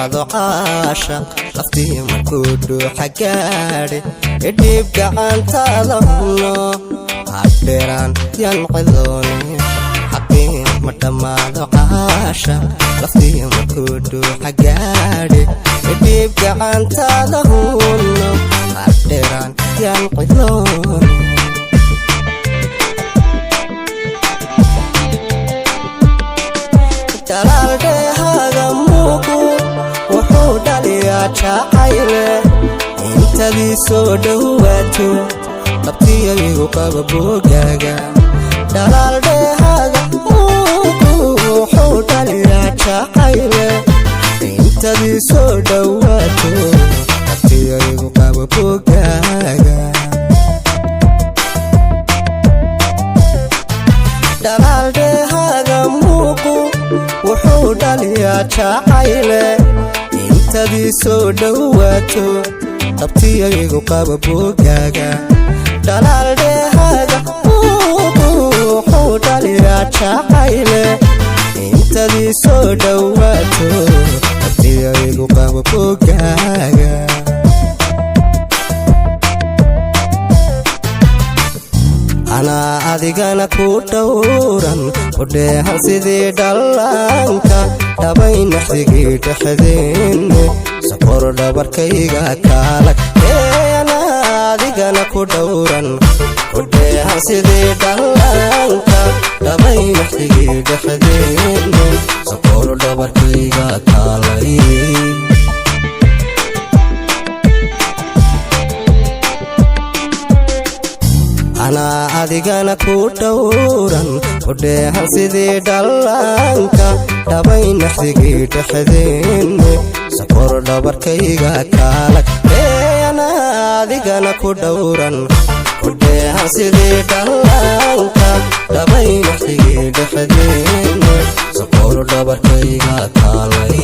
Dhammaado caashaq laftii markuu dhuuxa gaadhe, idhiib gacantaada huno, hadheeraan yan cidoone. Xaqii ma dhammaado caashaq laftii markuu dhuuxa gaadhe, idhiib gacantaada huno, hadheeraan yan cidoone. Dhalaaldheehaaga muuqu wuxuu dhaliyaa jacayle, intadii soo dhowaato dhabtiyagigu qaba boogaaga. Dhalaaldheehaaga muuqu wuxuu dhaliyaa jacayle, intadii soo dhowaato dhabtiyagigu qaba boogaaga. Dhalaaldheehaaga muuqu wuxuu dhaliyaa jacayle, intadii soo dhowaato dhabtiyagigu qaba boogaaga. Dhalaaldheehaaga muuqu wuxuu dhaliyaa jacayle, intadii soo dhowaato dhabtiyagigu qaba boogaaga. Anaa adigana ku dhowran, kudheehan sidii dhallaanka, dhabay naxdigii dhexdeenne, soqor dhabarkayga kaalag. Anaa adigana ku dhowran, kudheehan sidii dhallaanka, dhabay naxdigii dhexdeenne, soqor dhabarkayga kaalay. Anaa adigana ku dhowran, kudheehan sidii dhallaanka, dhabay naxdigii dhexdeenne, soqor dhabarkayga kaalag. Anaa adigana ku dhowran, kudheehan sidii dhallaanka, dhabay naxdigii dhexdeenne, soqor dhabarkayga kaalay.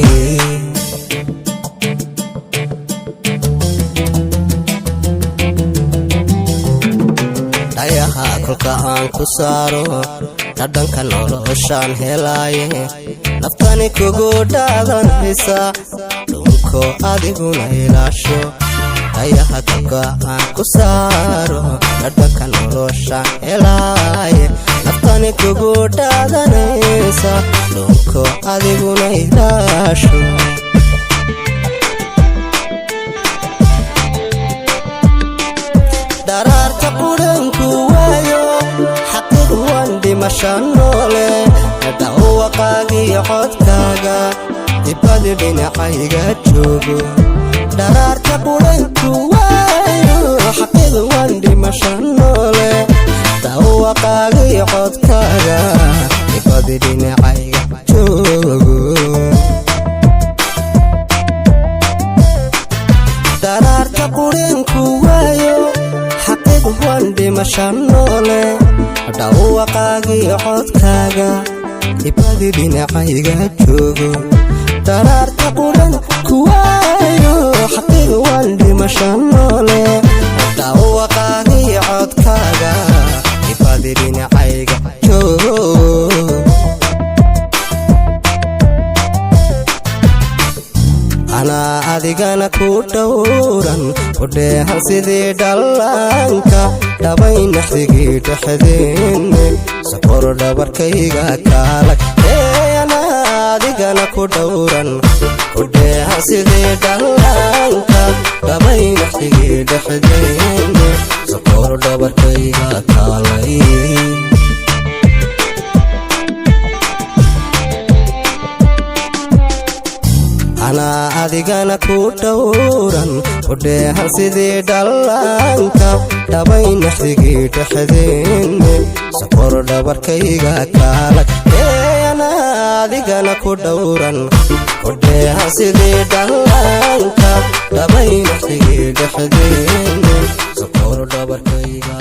Dhayaha kolka aan ku saaro, dhadhanka noloshaan helaaye, naftani kugu dhaadanaysa, dhunko adiguna ilaasho. Dhayaha kolka aan ku saaro, dhadhanka noloshaan helaaye, naftani kugu dhaadanaysa, dhunko adiguna ilaasho. Dharaarta qudhanku waayo, xaqiiq waan dhimasha noole, dhawaqaagiyo codkaaga dibadi dhinacayga joogo. Dharaarta qudhanku waayo, xaqiiq waan dhimasha noole, dhawaqaagiyo codkaaga dibadi dhinacayga joogo. Dharaarta qudhanku waayo, xaqiiq waan dhimasha noole, dhawaqaagiyo codkaaga dibadi dhinacayga joogo. Dharaarta qudhan kuwaayo, xaqiiq waan dhimasha noole, dhawaqaagiyo codkaaga dibadi dhinacayga joogo. Anaa adigana ku dhowran, kudheehan sidii dhallaanka, dhabay naxdigii dhexdeenne, soqor dhabarkayga kaalag. Anaa adigana ku dhowran, kudheehan sidii dhallaanka, dhabay naxdigii dhexdeenne, soqor dhabarkayga kaalay. Anaa adigana ku dhowran, kudheehan sidii dhallaanka, dhabay naxdigii dhexdeenne, soqor dhabarkayga kaalag. Anaa adigana ku dhowran, kudheehan sidii dhallaanka, dhabay naxdigii dhexdeenne, soqor dhabarkayga.